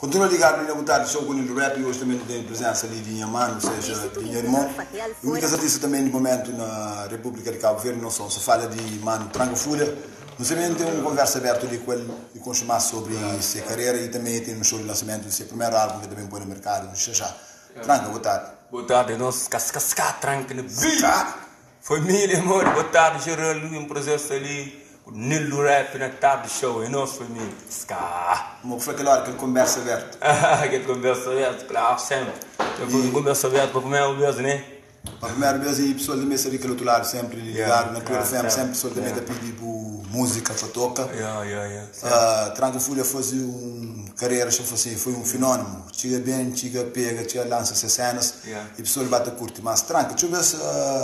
Kontinua ligadu li na Bu Tarde Show ku Nildo Rap i oji tanbe nu ten prizensa li di nha manu, ou seja, di nha irmon i unikas artista tanbe di momentu na Repúblika di Kabu Verdi, non so, sa fala di manu Tranka Fulha. Nu sa ben ten un konversa abertu li ku el i konxe mas sobri se karera i tanbe ten un show di lansamentu di se primeru album ki el ta ben poi na merkadu xa xa. Tranka, bo tardi. Bo tardi, nos ska ska ska tranka na vida. Família amor, boa tarde Geraldo, é um prazer sta li ku Nildo Rap na Tarde Show, é nos família, ska. Mo ku fla kel hora, kel konbersa abertu. Kel konbersa abertu, klaru, sempre. Kel konbersa abertu pa primeru bes, né? Pa primeru bes e pessoal também sta di kel otu ladu sempre ligadu na Kriolu FM, sempre pessoal também ta pidi bu música pa toka. Tranka Fulha fazi um karera, xa fla assim, foi um fenónimo, txiga bem, txiga pega, txiga lansa se cenas. E pessoal ba ta curti mas tranka txeu bes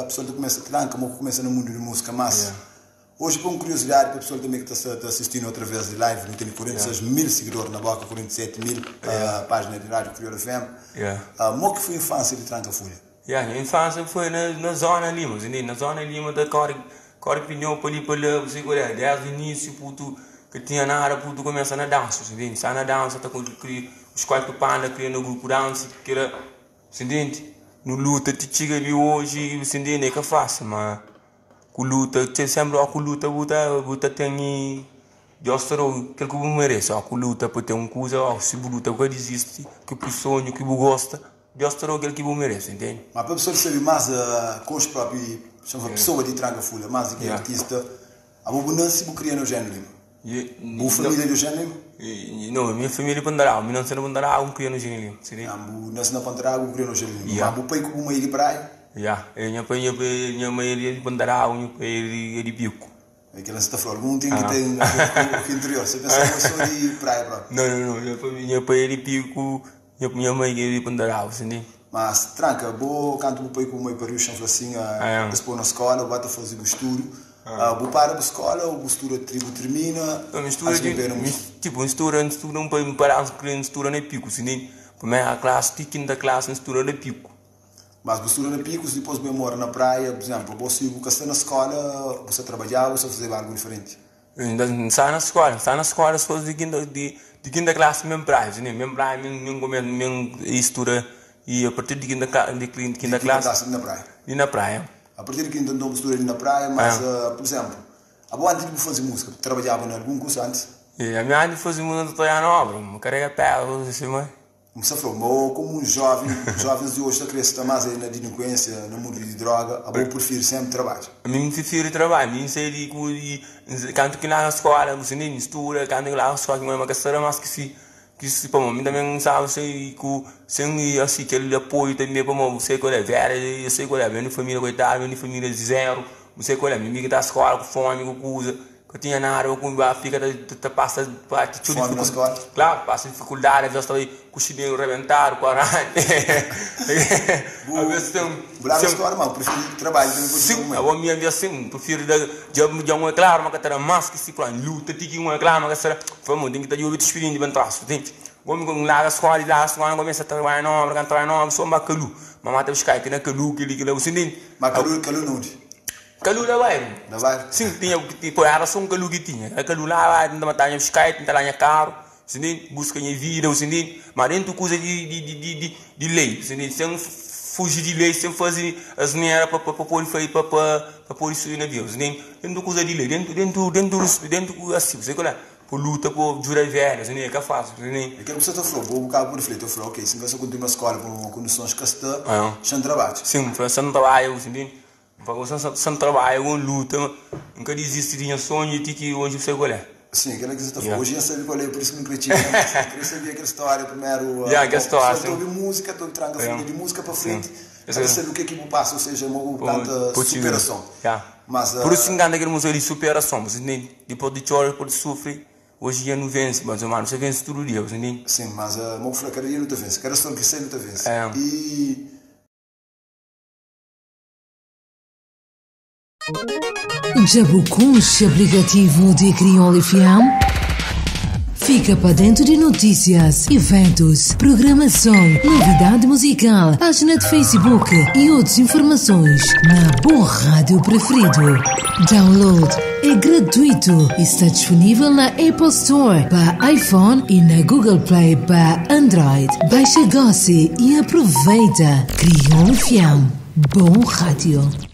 pessoal ta kumesa tranka mo ku kumesa na mundu di musika mas hoje pa un curiosidade pa pessoal tambe ki ta sta ta assistinu atraves di live nu tene 46 mil seguidor na boka 47 mil pagina di radio Kriolu FM mo ki foi infansia di tranka fulha? Ya nha infansia foi na na zona lima entende na zona lima ta kore kore pneu pa li pa la bu sai kual é desdi inisiu putu ka tinha nada putu kumesa na dansa entende sta na dansa ta kria os 4 panda kria na grupu dansa kila Sintende? Nu luta ti txiga li oji, sintende? É ka fásil, ma ku luta, txeu sénpri ó ku luta bu ta bu ta ten i Deus ta da-u kel ki bu merese. Ó ku luta pa ten un kuza, ó si bu luta bu ka dizisti, ki bu sonhu, ki bu gosta, Deus ta da-u kel ki bu merese, ntende? Ma pa pesoa sabe más konxe própi, pesoa di Tranka Fulha, más di ki artista, Abo bu nase bu kria na Eugénio Lima? Bu família é di Eugénio Lima? Não, minha família é de Ponta d'Água. Mi nase na Ponta d'Água, N kria na Eugénio Lima. Ah, bu nase na Ponta d'Água, bu kria na Eugénio Lima. Yeah. Ma bu pai ku bu mãe é di Praia? Yeah, e nha pai, nha pai, nha mãe é di Ponta d'Água, nha pai é di Pico. É kel-la N sta fla, algun ten ki ten a ver ku interior. Sa pensa ma so di Praia propi. Não, não, não, nha pai, nha pai é di Pico, Nha nha mai ki é di Ponta d'Água, si. Mas, tranka, bo kantu bu pai ku bu mai pariu, xan fla sin, es pô na skola, bu ba ta faze bu studu. Bu para bu skola ou bu studa tri bu tirmina N studa antis di bu pega na múzika? Tipu, N studa, N studa un padás N studa na Piku, si. Primera klasi ti kinta klasi N studa na Piku. Mas bu studa na Pikus, dipôs bu mora na Praia, pur izénplu, bo si bu ka sta na skola, bu sta trabadjaba, bu sta fazeba algu diferenti? N sta na skola, N sta na skola sô di kinta di di kinta klasi mi ben praia, mi ben praia mi mi kumesa mi studa i a partir di kinta kla di kinta Di kinta klasi klasi li na praia? Li na praia. A partir di kinta nton bu studa li na praia, mas pur izénplu, abo antis di bu faze múzika, bu trabadjaba na algun kusa antis? Ami antis di faze múzika N ta trabadjaba na obra, N karega pédra, kusa sima. N sta fla-u ma ô komu un jóven, jóvens di oji ta krese ta más na dilinkuénsia, na mundu di dróga, abo bu prifiri sénpri trabadja? Ami N prifiri trabadja, mi N sai di ku di kantu ki N larga skóla, N sta N studa, kantu ki N larga skóla ki N ma ka sta da más ki si ki si pamodi mi tanbe N staba sai ku sen asi kel apoiu tanbe pamodi bu sai kual é vera eu sai kual é ben di família koitadu ben di família zeru bu sai kual é mi ki ta skóla ku fómi ku kuza. Ka tinha nada pa kume, ba fika ta pasa txeu Fome na skola? Klaru, pasa difikuldadi, aves ta bai ku xinelu rabentadu, ku arranha. Bu Aves ten bu larga skola, ma bu prifiri trabadju tanbe pa djuda bu mai? Abo mi aves sin, N prifiri da dja dja N klaru ma ka ta da mas ki si plan luta ti ki N klaru ma ka ta da, fla mo ten ki ta djobe ti spirienti pa N trosa, ntende? Bo mi N larga skola, di larga skola N kumesa trabadja na obra, ka N trabadja na obra so N ba kalu, mama ta buska ki na kalu kili kila, bu ntende? Ma kalu kalu na undi? Kalu na bairu. Na bairu? Sin, tinha, tipo, era so un kalu ki tinha. Era kalu la bairu, N ta mataba nha biskaitu, N ta da nha karu, si ntende? Buska nha vida, bu si ntende? Ma dentu kuza di, di, di, di, di, di lei, si ntende? Sen fuji di lei, sen fazi asnera pa, pa, pa podi fai, pa, pa, pa podi subi na vida, bu si ntende? Dentu kuza di lei, dentu, dentu, dentu, dentu asi, bu sai kal é? Pa luta pa djuda velhas, si ntende? É ka fásil, si ntende? É kel ku sa ta fla, bo bu kaba podi fla, ta fla, ok, si N ka sta kontinua skola pamodi kondisons ka sta, xa N trabadja. Sin, N fla, xa N trabadja, bu si ntende? N fla gosi N sa trabadja ku N luta ma N ka dizisti di nha sonhu ti ki oji N sai kual é. Sim, kela ki sa ta fla. Oji N sabi kual é, pur isu ki N kre txiga na nos. N kre sabia kel stória primeru. Ya, kel stória, sim. Pessoal ta obi múzika, ta obi tranka fulha di múzika pa frenti, ka ta sabi u ke ki bu pasa, ou seja, mo bu kanta superason. Ya. Mas. Pur isu ki N kanta kel múzika di superason, bu sa ntende? Dipos di txora, dipos di sufri, oji dja nu vense, mas nu sa vense tudu dia, bu sa ntende? Sim, mas mo bu fla, kada dia nu ta vense, kada sol ki sai nu ta vense. I. Dja bu konxe aplikativu di Kriol FM? Fica pa dentro de notícias, eventos, programação, novidade musical, página de Facebook e outras informações na Bom Rádio Preferido. Download é gratuito e está disponível na Apple Store para iPhone e na Google Play para Android. Baixa Gossi e aproveita. Criou um fião. Bom rádio.